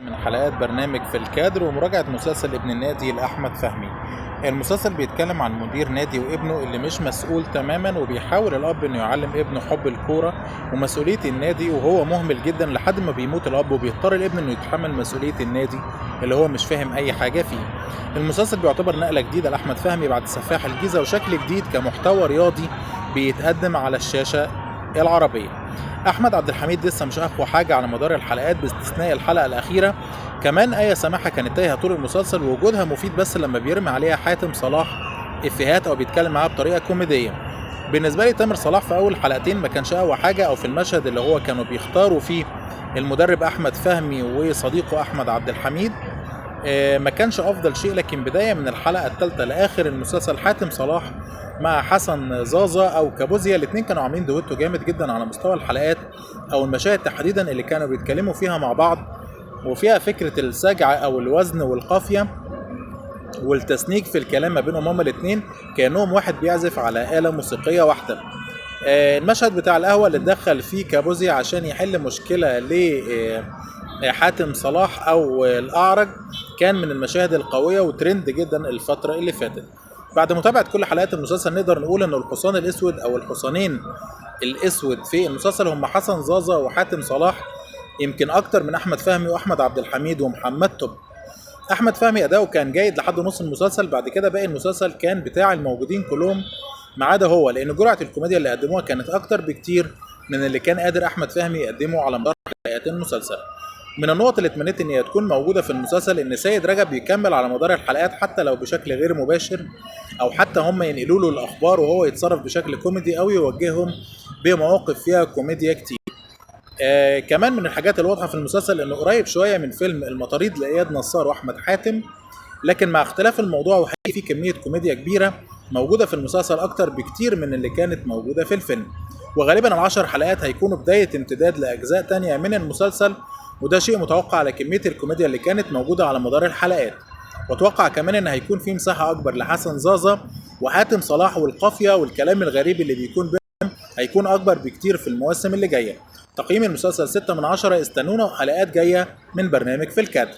من حلقات برنامج في الكادر ومراجعة مسلسل ابن النادي لأحمد فهمي. المسلسل بيتكلم عن مدير نادي وابنه اللي مش مسؤول تماما، وبيحاول الأب انه يعلم ابنه حب الكورة ومسؤولية النادي، وهو مهمل جدا لحد ما بيموت الأب وبيضطر الابن انه يتحمل مسؤولية النادي اللي هو مش فاهم أي حاجة فيه. المسلسل بيعتبر نقلة جديدة لأحمد فهمي بعد سفاح الجيزة، وشكل جديد كمحتوى رياضي بيتقدم على الشاشة العربية. احمد عبد الحميد لسه مش اقوى حاجة على مدار الحلقات باستثناء الحلقة الاخيرة. كمان ايه سماحة كانت تايهه طول المسلسل، ووجودها مفيد بس لما بيرمي عليها حاتم صلاح افيهات او بيتكلم معاها بطريقة كوميدية. بالنسبة لي تامر صلاح في اول حلقتين ما كانش اقوى حاجة، او في المشهد اللي هو كانوا بيختاروا فيه المدرب احمد فهمي وصديقه احمد عبد الحميد ما كانش افضل شيء. لكن بداية من الحلقة الثالثة لاخر المسلسل حاتم صلاح مع حسن زازا او كابوزيا الاثنين كانوا عاملين دويتو جامد جدا على مستوى الحلقات او المشاهد تحديدا اللي كانوا بيتكلموا فيها مع بعض، وفيها فكرة السجع او الوزن والقافيه والتسنيك في الكلام ما بينهم هما الاثنين، كانهم واحد بيعزف على آلة موسيقية واحدة. المشهد بتاع القهوة اللي اتدخل فيه كابوزيا عشان يحل مشكلة ل حاتم صلاح او الاعرج كان من المشاهد القوية وترند جدا الفترة اللي فاتت. بعد متابعه كل حلقات المسلسل نقدر نقول ان الحصان الاسود او الحصانين الاسود في المسلسل هم حسن زازا وحاتم صلاح، يمكن اكتر من احمد فهمي واحمد عبد الحميد ومحمد توب. احمد فهمي اداؤه كان جيد لحد نص المسلسل، بعد كده باقي المسلسل كان بتاع الموجودين كلهم ما عدا هو، لان جرعة الكوميديا اللي قدموها كانت اكتر بكتير من اللي كان قادر احمد فهمي يقدمه على مدار حلقات المسلسل. من النقط اللي اتمنيت ان هي تكون موجودة في المسلسل ان سيد رجب يكمل على مدار الحلقات حتى لو بشكل غير مباشر، او حتى هم ينقلوا له الاخبار وهو يتصرف بشكل كوميدي او يوجههم بمواقف فيها كوميديا كتير. كمان من الحاجات الواضحة في المسلسل انه قريب شوية من فيلم المطاريد لاياد نصار واحمد حاتم، لكن مع اختلاف الموضوع، وحقيقي في كمية كوميديا كبيرة موجودة في المسلسل اكتر بكتير من اللي كانت موجودة في الفيلم. وغالبا العشر حلقات هيكونوا بداية امتداد لاجزاء تانية من المسلسل، وده شيء متوقع على كمية الكوميديا اللي كانت موجودة على مدار الحلقات. واتوقع كمان ان هيكون في مساحة اكبر لحسن زازا وحاتم صلاح، والقافيه والكلام الغريب اللي بيكون بينهم هيكون اكبر بكتير في المواسم اللي جاية. تقييم المسلسل 6 من 10. استنونا حلقات جاية من برنامج في الكادر.